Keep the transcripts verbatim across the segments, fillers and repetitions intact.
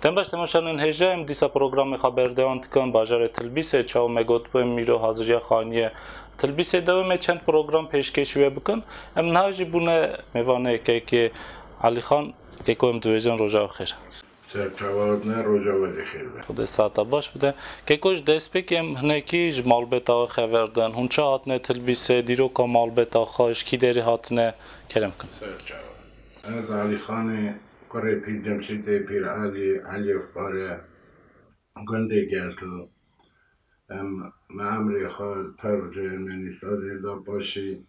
Dem baş temaşanên hêja, em dîsa programê xwe berdewam dikin. Bajarê Tilbîsê, çawa me gotibû, em îro haziriya xaniyê Tilbîsê de, em ê çend program pêşkêşî we bikin. Em niha jî bûne mêvanê kekê Elî Xan, keko em dibêjin roja we xêr. Ser çawa hatine, roja we jî xêr be. Xwedê saeta baş bide. Keko, ji destpêkê em hinekî ji malbeta we xeber din. Hûn ça hatine Tilbîsê, dîroka malbeta xwe, ji kî derê hatine, kerem kin. Ser çawa. Ez Elî Xanê, kurê Pîr Cemşîtê, Pîr Elî, Elî Fare, gundê Gelto. Em, me emrê xwe tev ji Ermenistanê da, paşî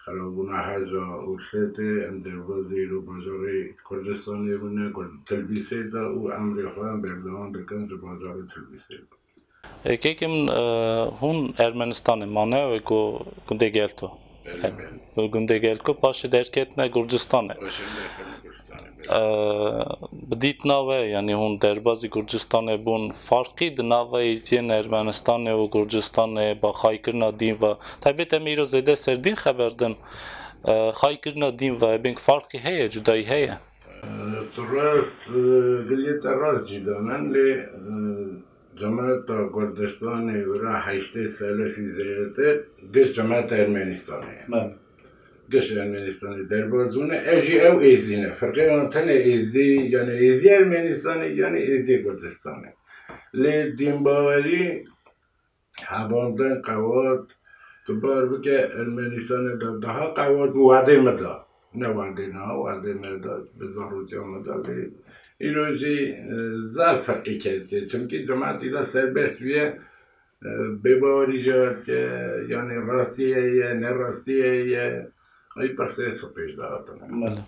xirabûna heja Ûrsêtê, em derbazî îro bajarê Kurdistanê bûne, Kur-, Tilbîsê de û emrê xwe em berdewam dikin ji bajarê Tilbîsê de. Ê, kekê min, e, hûn Ermenistanê mane, wê ku gundê Gelto. Belê, belê. Gundê Gelto, paşê derketine Gurcistanê. Paşê derketine Gurcistanê, belê. E, bi dîtina we, yanî hûn derbazî Gurcistanê bûn, farqî di nava êzdiyên Ermenistanê û Gurcistanê, ba xaykirina dîn ve, taybet em îro zêde ser dîn xeber din, e, xaykirina dîn ve, bênk farqî heye, cudayî heye? E, tu rast, e, giliyê te rast jî danin, lê, e, Cemaeta Kurdistanê wira heştê selefî zêdetir, giş cemaeta Ermenistanê ye. Belê. Giş Ermenistanê derbaz bûne, ev jî ew êzî ne. Firqeya wan tenê êzî, yani êzî Ermenistanê, yani êzî Kurdistanê. Lê dînbawerî hebandin qewat, tu bar bike Ermenistanê de daha qewat bû, wadê min de. Ne werdê niha, werdê me de, bi zaroktiya me de, lê îro jî, e, zaf ferqê ketiye. Çimkî cemaetî de serbest bûye, e, bêbawerî jî hatiye, yanî rastî heye, ne rastî heye, ew pirsê pêş de hatine. Belê.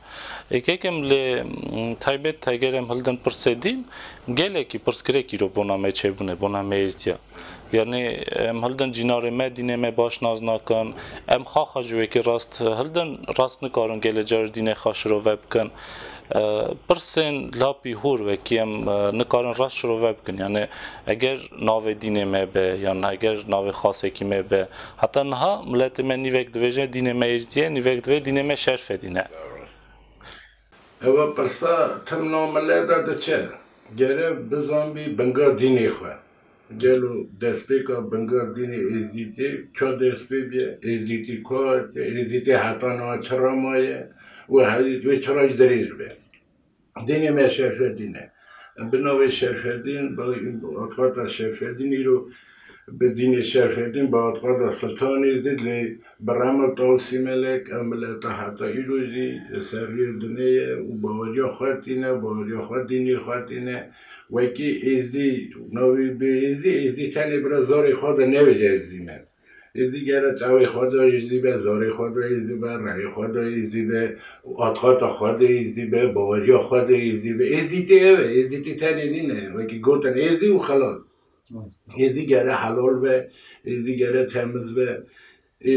Ê, kekim lê, m, taybet heger em hildin pirsê dîn, gelekî pirsgirêk îro bona me çêbûne, bona me êzdiya. Yanî, em hildin cînarê me, dînê me baş nas nakin. Em xaxa ji wekî rast hildin, rast nikarin gelê car dînê xwe şirove bikin. E, pirsên lapî hûr wekî em, e, nikarin rast şirove bikin. Yanî, eger navê dînê me be, yan eger navê xasekî me be. Heta niha miletê me nîvek dibêje dînê me êzdî ye, nîvek dibê dînê me şerfedîn e. Ewa pirsa tim nav milê de diçe. Gere bizanbî binga dînê xwe. Gelo destpêka binga dînê êzdîtî ça dest pê bîye? Êzdîtî ku hatiye? Êzdîtî heta niha çira maye? Û hezît wê çira jî dirêj be? Dînê me Şerfedîn e. Bi navê Şerfedîn, bi atkata Şerfedîn îro bi dînê Şerfedîn, bi atkata Siltanê zî lê bi rema Tawsî Melek, ev mileta heta îro jî ser rê dinê ye û baweriya xwe tîne, baweriya xwe dînê xwe tîne. Wekî êzdî, navê bê êzdî, êzdî tenê bira zarê xwe de nebêje êzdî me. Êzdî gere çavê xwe de êzdî be, zarê xwe de êzdî be, rehê xwe de êzdî be, atkata xwe de êzdî be, baweriya xwe de êzdî be. Êzdîtî ev e, êzdîtî tenê nîne. Wekî gotin êzdî û xelas. Êzdî gere helal be, êzdî gere temiz be. Ê,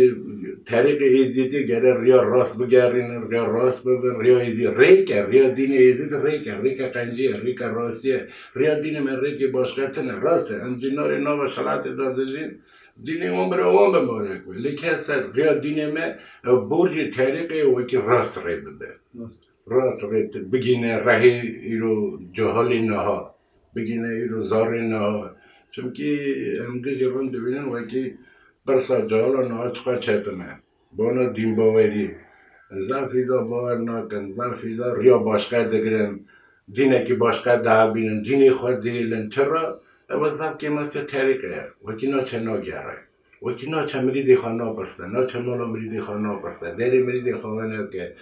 terîqê êzdîtî gere riya rast bigerînin, riya rast bibin, riya êzdî rêk e, riya dînê êzdîtî rêk e, rêke qencî ye, rêke rastî ye. Riya dînê me rêkê başqe tine, rast e. Em cînarê nava şelatê de dijîn, dînê wan bira wan be, marek be. Lê kes ser riya dînê me, ew borcê terîqê wekî rast rê bibe. Rast. Rast rê tu bigîne rehê îro cehalê niha. Bigîne îro zarê niha. Çimkî em gijî rind dibînin wekî pirsa cehala niha çiqas çetin e. Bona dînbawerî. Zafî de bawer nakin, zafî de riya başqe digirin, dînekî başqe dihebînin, dînê xwe dihêlin. Çira? Ew zaf kêmasî terîqê ye. Wekî naçe nagere. Wekî naçe mirîdê xwe napirse, naçe mala mirîdê xwe napirse, derê mirîdê xwe veneke,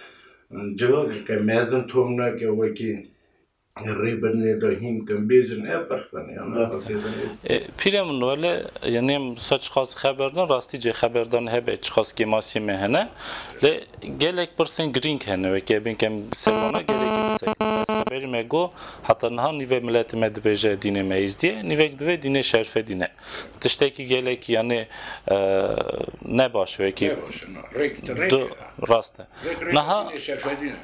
civakeke mezin tom neke, wekî rêbirnê de hîn kin bêjin, ev pirse ne, yan Rast e. Pirse ne. E, pîrê min, wele, yanî em wisa çiqas xeber din, rastî cê xeberdan hebe, çiqas kêmasiyê me hene. Lê gelek pirsên girîng hene, wekî bîn kem servana gelekî pirsek. Ez xeberî me got, heta niha nîvê miletê me dibêje dînê me êzdî ye, nîvek dibê dînê Şerfedîn e. Tiştekî gelekî, yanî, e, ne baş e, wekî Ne baş e, na. Rêk, rêk du-, e. Rast e. Rêk, rêk Niha, dînê Şerfedîn e.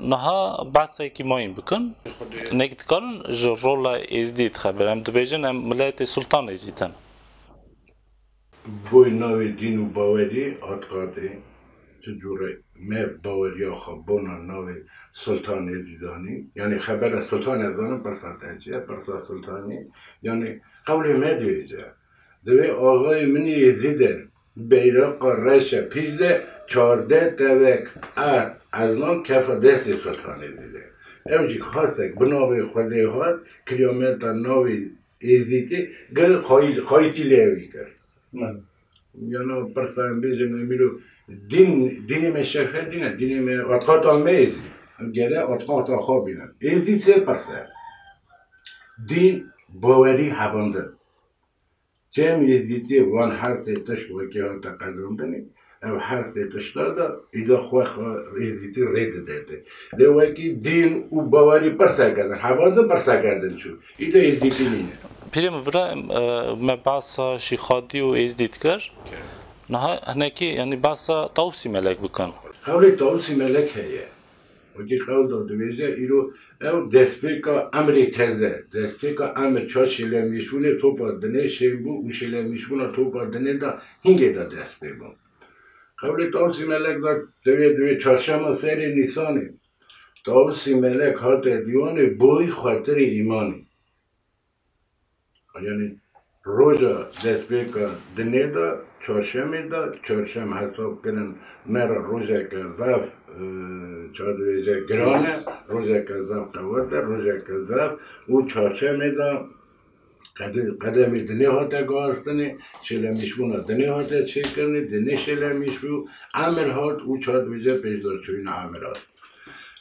Niha behsekî mayîn bikin. Xwedê. Nek dikarin ji rola êzdî dixebir. Em dibêjin em miletê Sultan Êzîd in. Boy navê dîn û bawerî hat qatê. Çi cûre me baweriya xwe bona navê Sultan Êzîdanî, yanî xebera Sultan ez zanim, pirsa te çi ye, pirsa Sultanî, yanî qewlê me dibêje. Divê axayê min ê Êzîdê beyraqa reşe pîş de çardeh tevek erd ezman kefa destê Sultan Êzîdê. Ew jî xastek bi navê Xwedê hat, kiyameta navê Êzîdî gi xayî-, xayîtî lê ewî kir. Yana pirsa em bêjin, em îro dîn, dînê me şerfetî ne, dînê me atqata me êzî. Em gere atqata xwe bînin. Êzî sê pirse. Dîn, bawerî, hebandin. Çem êzîtî van her sê tişt wekî hate qedandinê, ev her sê tişta de îda xwe xwe êzîtî rê didete. Lê wekî dîn û bawerî pirsekerdin, hebandin pirsekerdin çû. Îda êzîtî nîne. Pîrê min vira, em, e, me behsa Şîxadî û Êzdî dikir. Niha hinekî, yanî behsa Tawusî Melek bikin. Qewlê Tawusî Melek heye. Wekî qewl da dibêje, îro ew destpêka emrê teze, destpêka emir ça şêlemîşbûnê topa dinê şên bû û şêlemîşbûna topa dinê de hingê de dest pê bû. Qewlê Tawusî Melek da divê, divê çarşema serê Nîsanê Tawusî Melek hate dîwanê boyî xwetirê îmanê. Yanî roja destpêka dinê de, çarşemê de, çarşem hesab kirin me re rojeke zaf, e, ça dibêje giran e, rojeke zaf qewet e, rojeke zaf û çarşemê de qede-, qedemê dinê hate guhastinê, şêlemîşbûna dinê hate çêkirinê, dinê şêlemîş bû, emir hat û ça dibêje pêşdarçûyîna emir hat.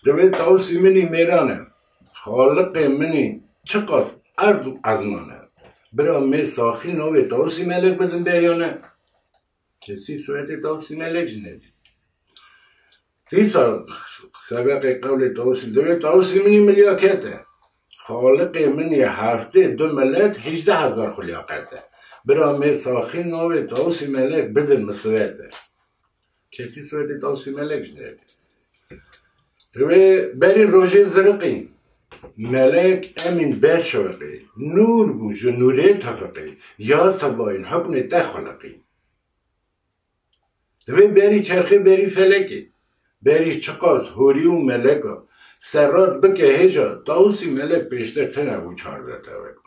Divê Tawusî min î mêran e. Xaliqê min î çiqas erd û ezman e. Bira me saxî navê Tawusî Melek bidin beyane. Kesî sûretê Tawusî Melek jî nedî. Dîsa sebeqê qewlê Tawusî, divê Tawusî min î milyaket e. Xaliqê min î heftê du milet hîjdeh hezar xulyaket e. Bira me saxî navê Tawusî Melek bidin misûret e. Kesî sûretê Tawusî Melek jî nedî. Divê berî rojê ziriqî, Melek Emîn ber şeveqî, nûr bû ji nûrê tefiqî, ya sebayîn hukmê te xuliqî. Divê berî çerxê berî felekê, berî çiqas hûrî û meleka, serrat bike hêja, Tawusî Melek pêştir tine bû çardeh teveka.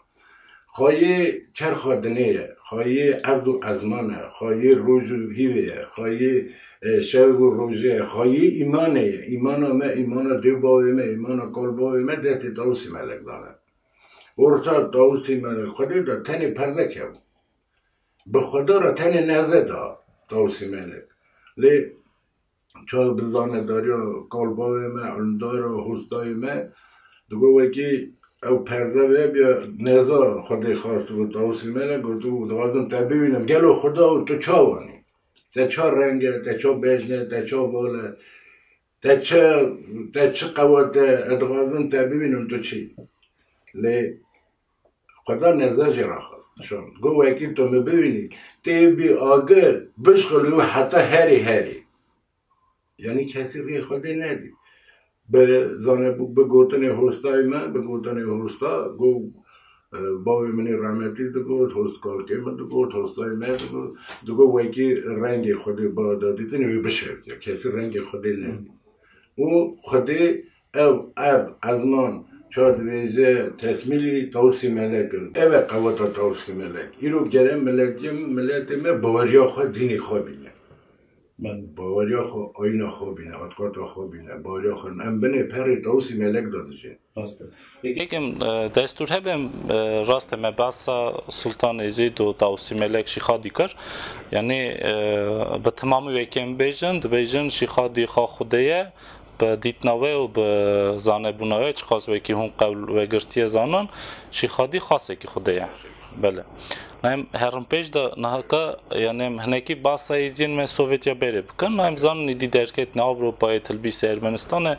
Xwayê çerxa dinê ye, xwayê erd û ezman e, xwayê roj û hîvê ye, xwayê, e, şev û rojê ye, xwayê îmanê ye. Îmana me, îmana dê bavê me, îmana kal bavê me destê Tawusî Melek dane. Orta Tawusî Melek Xwedê de tenê perde kebû. Bi Xweda re tenê neze da Tawusî Melek. Lê çax bi zanedariya kalbavê me, ilmdara, hostayê me, digo wekî ew perde vebya neza Xwedê xwestibû Tawusî Melek, gotibû, dixwazim te bibînim, gelo Xweda û tu çawan î? Te ça reng e, te ça bejn e, te ça bal e, te çi, te çi qewet e, ez dixwazim te bibînim, tu çi? Lê Xweda neza jê re xwest. Şand. Got, wekî tu min bibînî, tê bî agir, bişxilî û heta herî herî. Yanî kesî rê Xwedê nedî. Bi zanebû, bi gotinê hostayê me, bi gotinê hosta, got, e, bavê min ê rehmetî digot, host kalkê min digot, hostayê me digot, digot, wekî rengê Xwedê bada dîtin, wî bişewitiye. Kesî rengê Xwedê nedî. Û Xwedê ev erd, ezman, ça dibêje, tesmîlî Tawusî Melek in. Ev e qeweta Tawusî Melek. Îro gere miletê, miletê me baweriya xwe, dînê xwe bîne. Belê. Baweriya xwe, ayîna xwe bîne, etiqata xwe bîne, baweriya xwe. Em binê perê Tawusî Melek de dijîn. Rast e. Yek em, e, destûr hebe em, e, rast e me behsa Sultan Êzîd û Tawusî Melek Şîxadî kir. Yanî, e, bi temamî wekî em bêjin, dibêjin Şîxadî xwe Xwedê ye, bi dîtina we û bi zanebûna we, çiqas wekî hûn qewl vegirtiye zanan, Şîxadî xasekî Xwedê ye. Belê. Em herin pêş de nahaka, yanî em hinekî behsa êziyên me Sovyetiya berê bikin. Em zanin êdî derketine Ewropayê, tilbîsê Ermenistanê.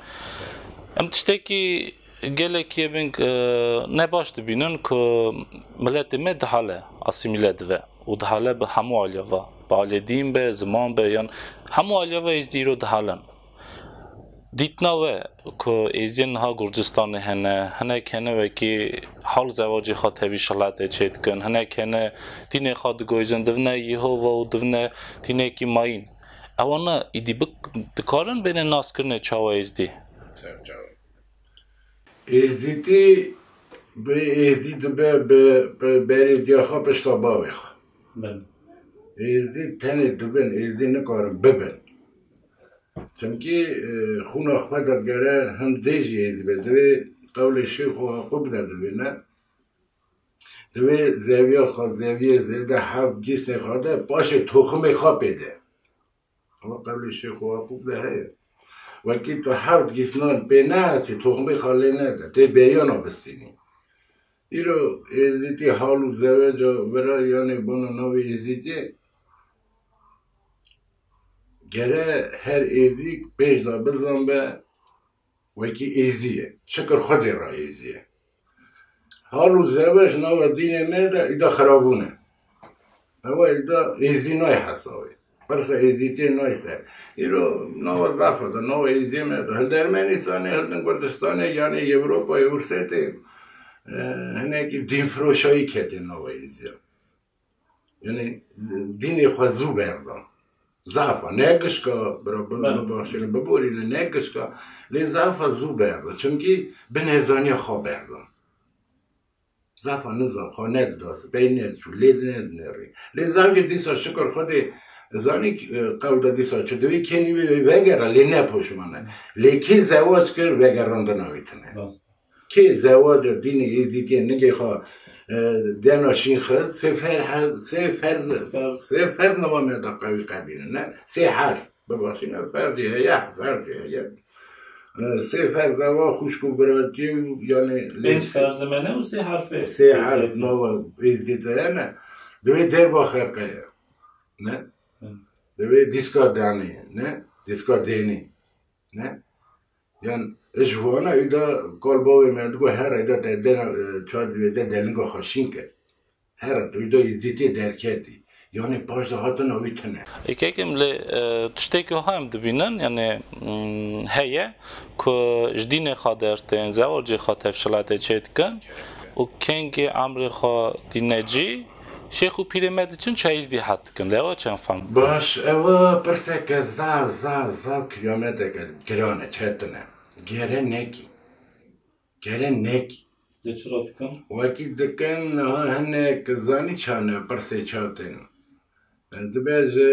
Em tiştekî gelekî em ên, e, ne baş dibînin ku miletê me dihale, asîmîle dibe û dihale bi hemû aliya ve. Bi aliyê dîn be, ziman be, yan hemû aliya ve êzdî îro dihalin. Dîtina we ku êziyên niha Gurcistanê hene, hinek hene wekî hal zewacê xwe tevî şiletê çêdikin, hinek hene dînê xwe digoyzin, divine Yehova û divine dînekî mayîn. Ewana îdî bik-, dikarin bêne naskirinê çawa Êzdî? Êzdîtî bi Êzdî dibe bi, bi berê diya xwe pişta bavê xwe. Belê. Êzdî tenê dibin, Êzdî nikarin bibin. Çimkî, e, xûna xwe de gere him dê jî Êzdî be. Divê qewlê Şêx û Yaqûb de dibîne. Divê zewiya xwe, zewiyê zêde heft gîsê xwe de, paşê toximê xwe pê de. Ama qewlê Şêx û Yaqûb de heye. Wekî tu heft gîsnan pê nehesî, toximê xwe lê nede. Tê beyana bistînî. Îro Êzdîtî hal û zeweca vira, yanê bona navê Êzdîtî. Gere her Êzdîk pêş de bizan be, wekî Êzî ye. Şikir Xwedê re Êzî ye. Hal û zewec nava dînê me de îda xirabûn e. Ewa îda Êzî nayê hesabê. Pirsa Êzîtiyê nayê ser. Îro nava zaf e de, nava Êzîyê me de. Hildi Ermenîstanê, hildin Kurdistanê, yanê Ewropayê, Ûrsê tê, e, hinekî dînfiroşayî ketê nava Êzîya. Yanî dînê xwe zû berdan. Zafa, ne gişka, bira bi-, Belê. Bibaxşîne, biborîne, ne gişka. Lê zafa zû berdan. Çimkî bi nezaniya xwe berdan. Zafa nizan, xwe nedidase, pey nediçû, lê nedinêrî. Lê zafê dîsa şikir Xwedê zanî, e, qewda dîsa çi divê kênî wê vegere, lê ne poşman e. Lê kê zewac kir, vegerandina wî tine. Rast. Kê zewaca dînê Êzîdiyê nigê xwe, e, dena şîn xist, sê fer-, he-, sê ferz, Ferz. Sê ferz nava me da qewî qedîne, ne? Sê her, bibaşîne, ferzî heye, ferzî heye. E, sê ferz eva xwişk û biratî û, yanî, lê Pênc ferzê me ne û sê herfê Sê herf Êzîdiyê. Nava Êzîdiyê ne? Divê derba xerqe ye, ne? Hı. Divê dîska denê, ne? Dîska dênê, ne? Yan ji wana îda kal bavê me digo her îda te dena, e, çar divê te delinga xwe şîn ke. Her îda Êzîdiyê derketî. Yanî paş de hatina wî tune. Ê kekim lê, e, tiştekî wiha em dibînin, yanî, mm, heye ku ji dînê xwe dertên, zewacê xwe tevşilatê çêdikin û kengê emrê xwe dîne cî, şêx û pîrê me diçin çayîzdî het dikin. Lê ewa çend fam? Baş, ewa pirseke zaf, zaf, zaf kilometreke giran e, çetin e. Gere nekî. Gere nekî. Lê çira dikin? Wekî dikin, ha, hinek zanî çane, pirsê çatin. Dibe ji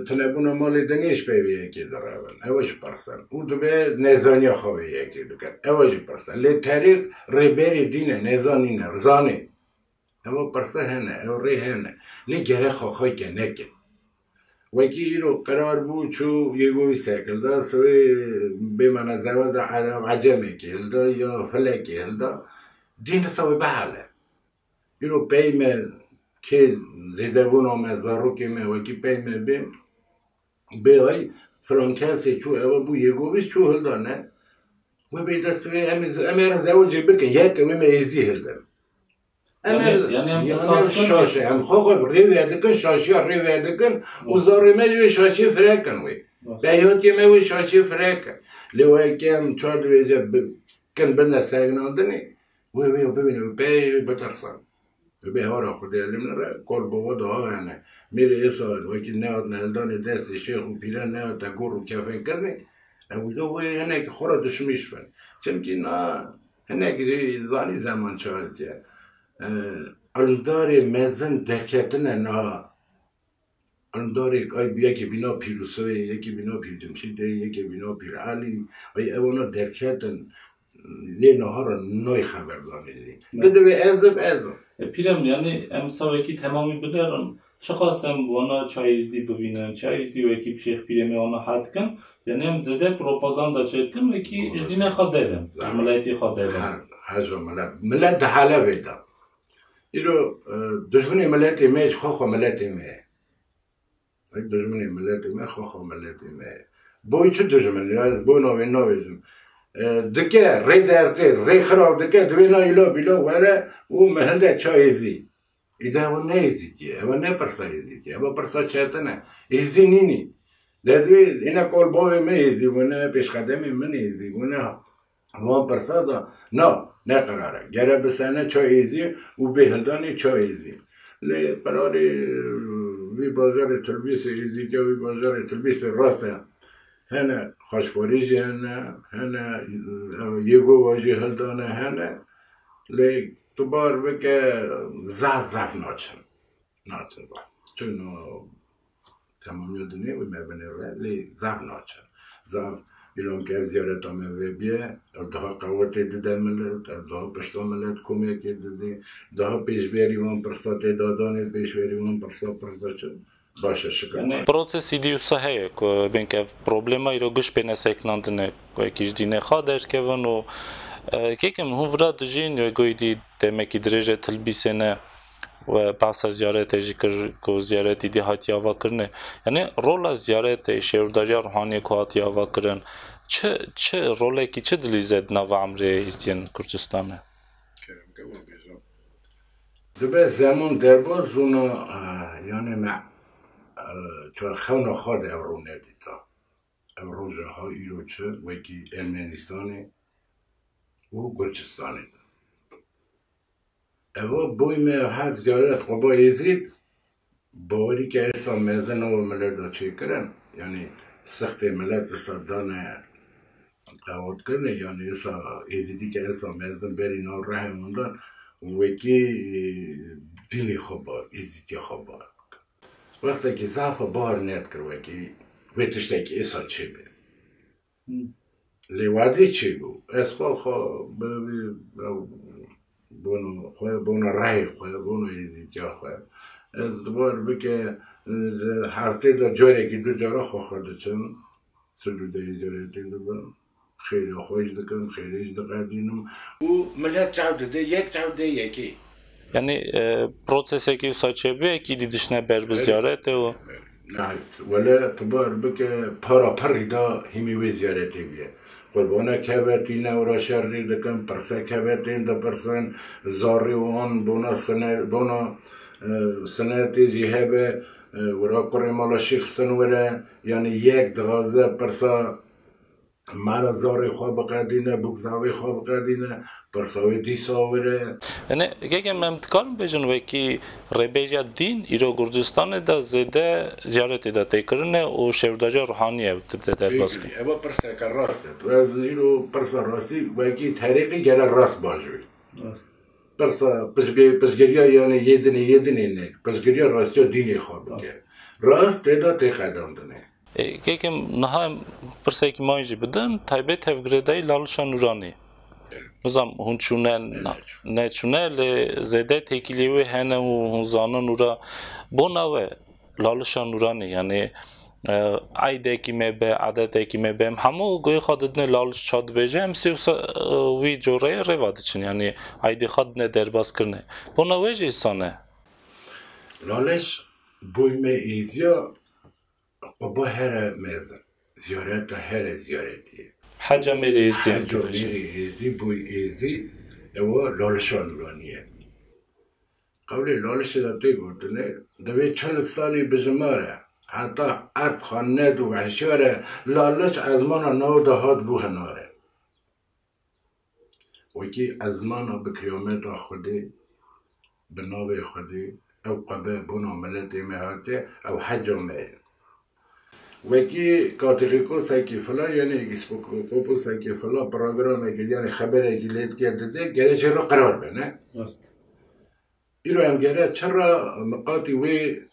tunebûna malê dinê ji pey vê yekê direvin. Ew jî pirsin. Û dibe nezaniya xwe vê yekê dikin. Ew jî pirsin. Lê terîq rêberê dîn e, nezan nîne, rizanê. Ew pirse hene, ew rê hene. Lê gere xwe xwe ke nekin. Wekî îro qerar bû, çû yê go wî sekil da, sivê bêmane zewa da Ereb, Ecemekê hilda ya Filekê hilda. Dîn wisa wê bihele. Îro pey me kê zêdebûna me, zarokê me, wekî pey me bê, bê ay filan kesê çû, ewa bû yê go wî çû hilda ne. Wê bê de sivê em ê, em ê re zewicê bikin, yek wê me êzî hildin. Em Yanî, ê, yanî em yanî fesad em bikin. Şaşe, em xwe xwe rê vedikin, şaşiya rê vedikin û Hı. zarê me jî wê şaşiyê firekin wê. Hı. Beyotiyê me wê şaşiyê firekin. Lê wê ke em çar divêje bi-, kin bin de segnandinê, wê, wê bibîne, wê pey wê bitirsin. Wê bê hara Xwedê elim nere, kol bava daha hene. Mêrê êsa wekî nehatine hildanê destê şêx û pîre nehate gor û kefenkirinê, ew da wê hinekî xwe re dişmîş bin. Çimkî na Hinek jî zanî zeman çi hatiye. E, ilmdarê mezin derketine niha. Ilmdarê ay yekê bîna Pîr Yusufê, yekê bîna Pîr Cemşîdê, yekê bîna Pîr Elî. Ay ewana derketin lê niha re nayê xeberdanê jî. Ne. Bidibê ez im, ez im. E, Pîrem, yanî em sawekî temamî biderin. Çiqas em wana çayîzdî bivînin, çayîzdî wekî Şêx Pîrê me wana het dikin, yanî em zêde propaganda çêdikin, wekî ji dînê xwe derin, ji Zaf. Miletî xwe derin. Her, her ji milet. Milet dihele vê de. Îro, e, dijminê miletê me ji xwe xwe miletê me ye. Wek dijminê miletê me, xwe xwe miletê me ye. Boy çi dijmin? Ya ez boy navê nabêjim. E, dike, rê dertê, rê xirab dike, divê na îlo bîlo were û me hilde çayê zî. Îda ew ne êzîtî ye, ew ne pirsa êzîtî ye, ew pirsa çetin e. Êzî nînî. De divê, êne kol bavê min êzî bûne, pêşqedemê min êzî bûne. Wan pirsa da, na, ne qerar e. Gere bisene ça êzî û bê hildanê ça êzî. Lê qerarê vî bajarê Tilbîsê, êzîdiya vî bajarê Tilbîsê rast e. Hene xaçparî jî hene, hene, e, yêgova jî hildane hene. Lê tu bar bike zaf zaf naçin. Naçin va. Çino Temamiya dinê wê me binêre, lê zaf naçe. Zaf îlon ke ev ziyareta me vê biye, ev daha qewetê dide milet, ev daha pişta milet komekê didê, daha pêşberî wan pirsa tê dadanê, pêşberî wan pirsa pirs diçin. Baş e, şikir. Yani prosesî dî wisa heye ku bên ke ev problema îro giş pêne sekinandine, ku yekî ji dînê xwe derkevin û, e, kêkim hûn vira dijîn, wê goyî dî demekî dirêj e Tilbîsê ne, we behsa ziyaretê jî kir ku ziyaretî dî hatiye avakirinê. Yani rola ziyaretê, şêwdariya ruhaniyê ku hatiye avakirin, çi, çi rolekî, çi dilîze di nava emrê êzdiyên Kurdistanê? Dibe zeman derbas bûna, e, yani me, e, çar xewna xwe de ev rûne dîta. Ev roja ha îro çi wekî Ermenistanê û Gurcistanê de. Eva boy me her ziyaret Quba Êzîd, bawerî ke êsa mezin û milet de çêkirin, yanî sixtê milet êsa dane qewatkirinê, yanî êsa êzîdî ke êsa mezin berî nav rehê windan, wekî, e, dînê xwe bar, êzîdiya xwe bar. Wextekî zaf e bar nedikir wekî wê tiştekî êsa çêbe. Lê wadî çêbû. Ez xwe xwe bi, bi, bona xwe, bona reyê xwe, bona êzîtiya xwe. Ez dibar bike, e, heftê de carekî du cara xwe xwe diçim. Sidû dehî carekî dibim. Xêrê xwe jî dikim, xêrê jî diqedînim. Û milet çav dide, yek çav dê yekê. Yani, e, prosesekî wisa çêbûye, kî dî dişne ber bi ziyaretê û Nehit. Wele tu bar bike para pirî da hîmî wê ziyaretê bîye. Qurbana kevetîne û ra şerrî dikin, pirse kevetên dipirsin, zarê wan bona sine-, bona, e, sinetê jî hebe, e, wira kurê mala şîx sin were, yanî yek dixwaze pirsa Mala zarê xwe biqedîne, bûk zavê xwe biqedîne, pirsa wê dîsa were. Yani, keke em dikarin bêjin wekî rêbêriya dîn îro Gurcistanê de zêde ziyaretê de tê kirine û şêwdariya ruhanî ew tê derbas kirin. Eva pirseke rast e. Tu ez îro pirsa rastî wekî terîqî gere rast bajûyî. Rast. Pirsa piştgiriya, yani yê dinê, yê dinê ne. Piştgiriya rastiya dînê xwe bike. Rast. Rast tê de tê qedandine. E, kêkim niha em pirsekî mayî jî bidin, taybet hevgirêdayî Lalişa Nûranî. Nizam hûn çûne, neçûne, lê zêde têkiliyê wê hene û hûn zanin û ra bona we Lalişa Nûranî, yani, e, eydekî me be, edetekî me be, em hemû goyê xwe didine Laliş ça dibêje, em sê wisa, e, wî coreyê rêva diçin, yani eydê xwe didine derbas kirine. Bona we jî îsa ne. Laliş boy me êziya Quba here mezin. Ziyareta here ziyaretî ye. Heca mêrê êzdî. Heca mêrê êzdî, boy êzdî, ewa Lalişa Nûranî ye. Qewlê Lalişê de tê gotine, divê çil salî bijimare, heta erd xwe nedû hişyare, Laliş ezmana nav de hat bû hinare. Wekî ezmana bi kiyameta Xwedê, bi navê Xwedê, ew qebe bona miletê me hate, ew heca me ye. Wekî katexîkosekî fila, yanî epîskoposekî fila programekî, yanî xeberekî lê dike dide, gere jê re qerar be, ne? Rast. Îro em gere çira miqatî wê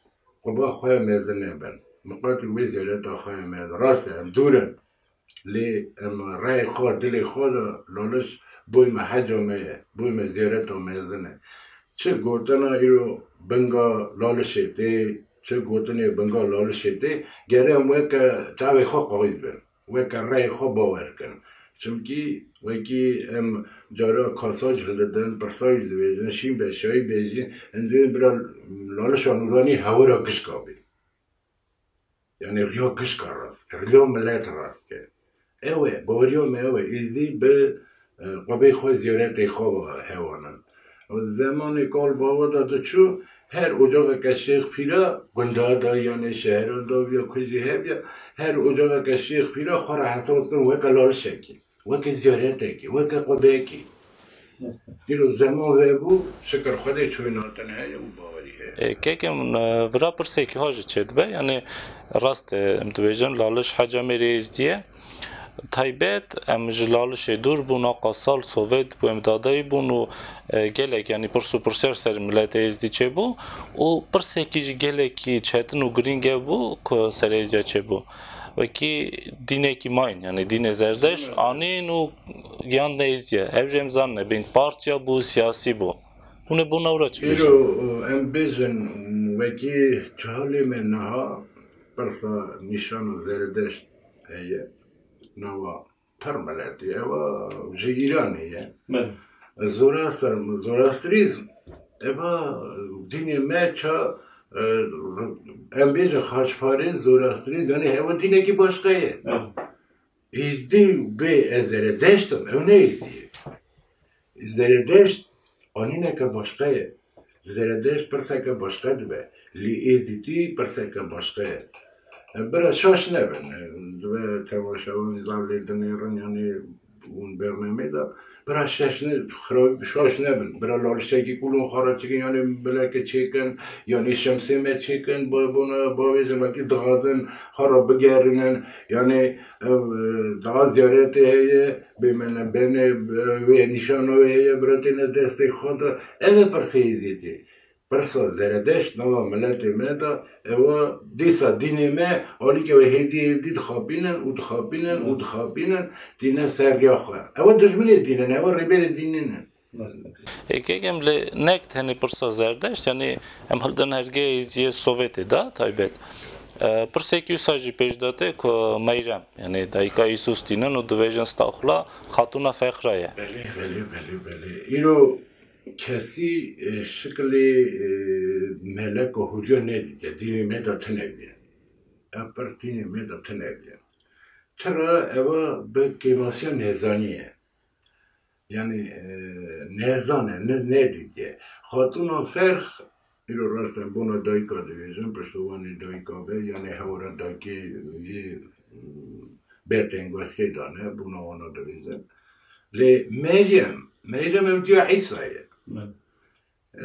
quba xwe mezin nebin. Miqatî wê zêreta xwe mezin. Rast e, em dûr in. Lê em rey xwe, dilê xwe de Laliş boy me heca me ye, boy me zêreta mezin e. Çi gotina îro binga Lalişê tê, çi gotinê binga Lalişê tê, gere em weke çavê xwe qayît bin. Weke reyê xwe bawer kin. Çimkî wekî em cara kasa jî hildidin, pirsa jî dibêjin, şîn be, şayî be jî, em dibên bira Lalişa Nûranî hewira gişka bê. Yanî riya gişka rast ke, riya milet rast ke. Ew e, baweriya me ew e, êzdî bi, e, qubê xwe, ziyaretê xwe hewanin. Û di zemanê kal bava de diçû, her ocaxeke Şêx Pîra, gunda de, yanî şehra de ya ku jî hebiya, her ocaxeke Şêx Pîra xwe re hesab dikin weke lalişekî, weke ziyaretekî, weke qubekî. Îro zeman vebû, şikir Xwedê çoynatin heye û bawerî heye. E, keke min, e, vira pirsekî ha jî çêdibe, yanî rast e, em dibêjin, Laliş Heca Mêrê Êzdî ye. Taybet, em ji Lalişê dûr bûn, aqa sal Sovêt bû, em dadayî bûn û, e, gelek, yanî pirs û pirsiyar ser miletê Êzdî çêbû û pirsekî jî gelekî çetin û girîng ev bû ku ser Êzdiya çêbû. Wekî dînekî mayîn, yanî dînê Zerdeşt, anîn û giyandine Êzdiya. Ev jî em zanine, bîn partiya bû, siyasî bû. Hûn ê bona wira çi bêjin? Îro, em bêjin, wekî çi halê me niha pirsa nîşana Zeredeşt heye. Nava pir miletî, eva ji Îranê ye. Belê. Zoroastr-, Zoroastrîzm, eva dînê me ça, e, em bêjin xaçparêz, Zoroastrîzm, yanî eva dînekî başqa ye. Evet. Êzdî bê ez Zeredeşt im, ew ne Êzdî ye. Zeredeşt anîneke başqa ye. Zeredeşt pirseke başqa dibe. Lê Êzdîtî pirseke başqa ye. Bira şaş nebin. Dibe temaşevan zav lê dinêrin, yanî hûn bernameyê de. Bira şaş ne-, xira-, şaş nebin. Bira lalişekî kulon xara çikin, yanî bileke çêkin, yanî şemsê me çêkin, ba-, bona bavêjin, wekî dixwazin xara bigerînin. Yanî ev, e, daha ziyaretê heye, bê me ne benê, e, wê nîşano heye, bira têne destê xwe de. Ev e pirsê Êzdîtî. Pirsa Zeredeşt nava miletê me de, ewa dîsa dînê me, alîke wê hêdî hêdî dixapînin û dixapînin û dixapînin, tîne ser riya xwe. Ewa dijminê dînin, ewa rêberê dînê ne. Ê, kek em lê nek tenê pirsa Zerdeşt, yanî em hildin hergê Êzdiyê Sovyetê de taybet. E, pirsekî wisa jî pêş de tê ku Meyrem, yanî dayika Îsûs tînin û dibêjin staxula Xatûna Fexra ye. Belê, belê, belê, belê. Îro kesî, e, şiklê, e, meleka hûriya nedîtiye, dînê me de tune bûye. Ev pir dînê me de tune bûye. Çira eva bi kêmasiya nezanî ye. Yanî, e, nezan e, ne-, nedîtiye. Xatûna Ferx, îro rast e, bona dayika dibêjin, piştovanê dayika be, yanî hewra dayikê yê, mm, bêtengwestê dane, bona wana dibêjin. Lê Meryem, Meryem ew diya Îsa ye. Evet. E,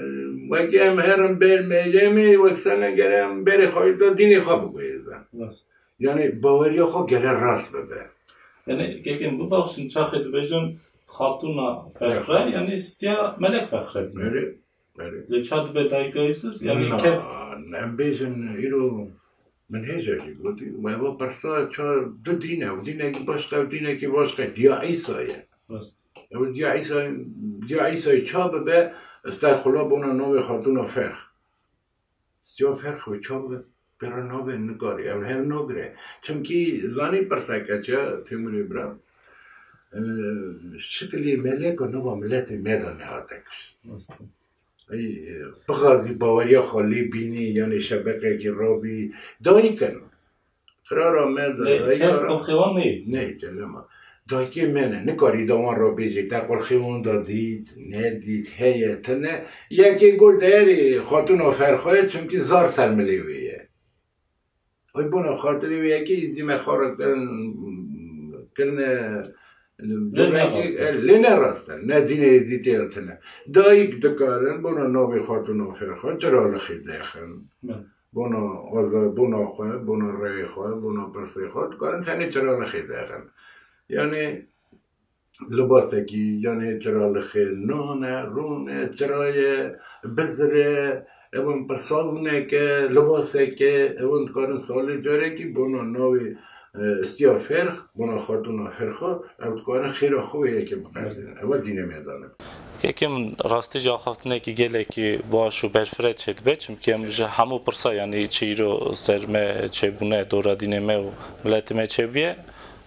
wekî em herin ber Meryemê, wek sene gere em berê xwe da dînê xwe biguhêzin. Rast. Yanî baweriya xwe gere rast bibe. Yanî, kekên bibaxşin, çaxê dibêjin Xatûna Fexre, yanî stiya Melek Fexre dî. Belê, belê. Lê ça dibe dayika Îsûs? Yanî kes Na, em bêjin îro min hêja jî gotî, eva pirsa ça du dîn e, ew dînekî başqa, ew dînekî başqa, diya Îsa ye. Rast. Ew diya Îsa, diya Îsayê ça bibe, estexfirullah bona navê Xatûna Ferx. Stiya Ferx wê ça bibe, pêra navê nikarî, ew hev nagire. Çimkî zanî pirseke çi, Têmûrê bira, e, şiklê meleka nava miletê me de nehate kir. Rast. Ey, bixazî baweriya xwe lê bînî, yanî şebeqekî rabî, dayik in. Qirara me de Lê dayika kes ra-, qulxê wan neyê. Neyê, lema. Dayikê me ne, nikarî da wan ra bêjê, te qulxê wan da dît, nedît, heye, tune. Yekê got, erê, xatûna Ferxo ye, çimkî zar ser milê wê ye. Ay bona xatirê wê yekê îzdî me xwe re kirin, kirine, Lê ne rast e. Lê ne rast e. Ne dînê îzdî tê tune. Dayik dikarin bona navê xatûna Ferxo çiralixê dexin. Hı. Bona aza-, bona xwe, bona reyê xwe, bona pirsê xwe dikarin tenê çiralixê dexin. Yanî libasekî, yanî çiralixê nan e, rûn e, çira ye, bizr e, ewan pirsa wîneke, libaseke, ewan dikarin salê carekî bona navê, e, Stiya Ferx, bona Xatûna Ferxo, ew dikarin xêra xwe wê yekê biqedînin. Ewa dînê me de ne. Kekê min, rastî jî axaftinekî gelekî baş û berfireh çêdibe, çimkî em ji hemû pirsa, yanî çi îro ser me çêbûne, dora dînê me û miletê me çêbûye,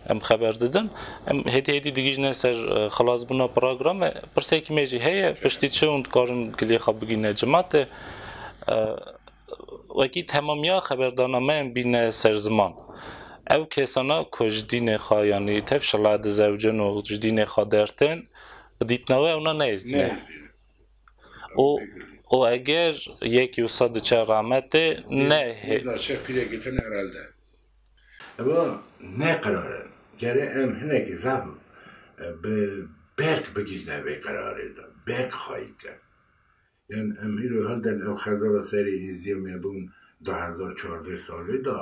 em xeber didin. Em hêdî hêdî digihîjine ser, e, xilasbûna programê. Pirsekî me jî heye, piştî çi hûn dikarin giliyê xwe bigihîne cimatê. E, wekî temamiya xeberdana me em bîne ser ziman. Ew kesana ku ji dînê xwe, yanî tev şila dizewicin û ji dînê xwe dertên, bi dîtina we ewna ne Êzdî ne. Ne Êzdî ne. Û, û eger yekî wisa diçe rahmetê, ne hê- Nîza şex pîrekî tune herhalde. Eva ne qerar e. Gere em hinekî zaf, e, bi berk bigihîne vê qerarê de, berk xayî kin. Yanî em îro hildin ew xezala serê Êziyê me bûn du hezar çardeh salê de.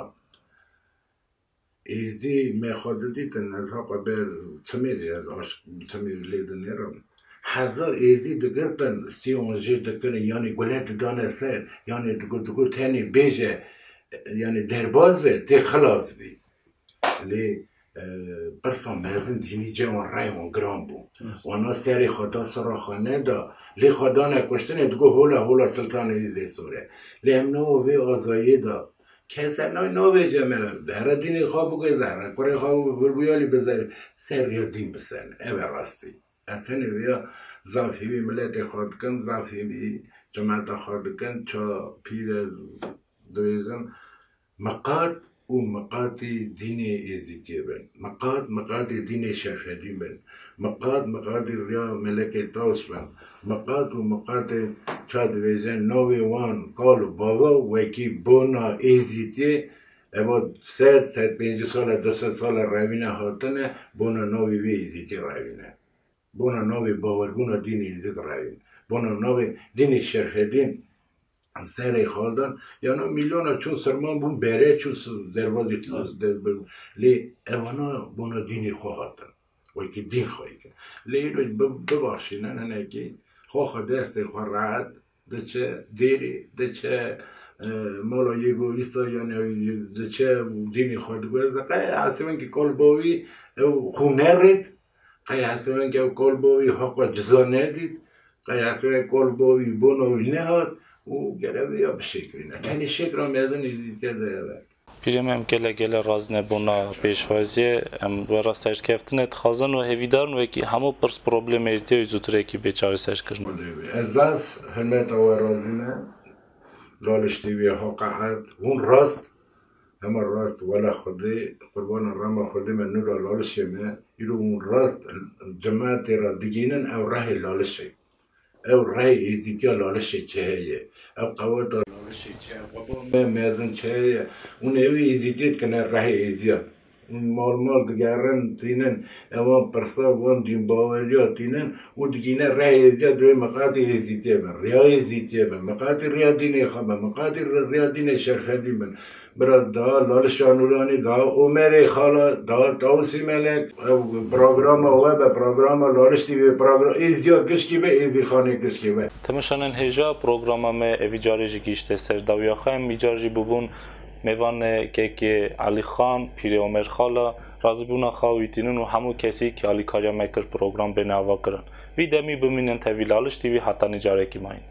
Êzî me xwe didîtin, ez heqa ber çimê de, ez aşk çimê lê dinêrim. Hezar Êzî digirtin, siyonjê dikirin, yanî gule didane ser, yanî digo, digo tenê bêje, yanî derbaz be, tê xilas bî. Lê, e, pirsa mezin dînî cê wan rey wan giran bû. Wana serê xwe da, sira xwe neda. Lê xwe dane kuştinê, digo hola, hola Siltanê Îzê Sor e. Lê em nava vê azayiyê de. Kes navê navêje me. Here dînê xwe biguze, here kurê xwe bibuyalî bize. Ser riya dîn bisene. Ev e rastî. Ez tenê vêya zaf hîvî miletê xwe dikin, zaf hîvî cemeta xwe dikin, ça pîr e dibêjin, miqat û miqatî dînê êzîdiyê bin. Miqat, miqatî dînê şerfedî bin. Miqat, miqatî riya Melekê Taws bin. Miqat û miqatê ça dibêjin, navê wan kal û bava wekî bona êzîdiyê, eva sed, sed pêncî sal e, du sed sal e revîne hatine, bona navê wê êzîdiyê revîne. Bona navê bawerbûna dînê êzîd revîn. Bona navê dînê şerfedîn serê xaldan. Yana milyona çûn sirman bûn, bere çûn s-, derbazî Evet. der-, lê evana bona dînê xwe hatin. Wekî dîn xwe yê. Lê îro bi-, bibaxşînin hinekî xwe xwe destê xwe rehet diçe dêrê, diçe, e, mala yê go îsta, yanî diçe dînê xwe diguheze. Qey hesibin ki kol bavî ew xwe nerêt, qey hesibin ki ew kol bavî heqa ciza nedît, qey hesibin kol bavî bona wî nehat û gere vêya bişêkirîne. Tenê şêkira mezin êzîdiyê de ev e. Pîrê me, em gelek gelek razî ne bona pêşwaziyê, em we re serkeftinê dixwazin û hêvîdar in wekî hemû pirs problemê êzdiyê wî zûtirekî bê çareserkirin. Ez zaf hurmeta we razî me. Laliş T V heqeqet, hûn rast, hema rast, wela Xwedê, qurbana rema Xwedê me nûra Lalişê me, îro hûn rast cemaetê re digînin ew rehê Lalişê. Ew rehê êzîdiya Lalişê çi heye? Ew qeweta Lalişê çi ye? Qubon me mezin çi heye? Hûn ewî êzîdiyê dikine rehê êziyan. Hûn mal mal digerin tînin, ewan pirsa wan dînbaweriya tînin û digîne rehê êziya divê miqatî êzîdiyê bin, riya êzîdiyê bin, miqatî riya dînê xwe bin, miqatî ri-, riya dînê şerfedî bin. Bira da Laliş Nûranî, da Omerê Xala, da Tawsî Melek, ew programa we be, programa Laliş T V, progra-, Êziya gişkî be, Êzîxanê gişkî be. Temaşanên hêja, programa me evî carê jî gihîşte ser dawiya xwe. Em îcar jî bûbûn mêvanê kekê Elî Xan, pîrê Omer Xala, razîbûna xwe wî tînin û hemû kesî ki alîkariya me kir program bêne avakirin. Vî demî bimînin tevî Laliş T V heta nîcarekî mayîn.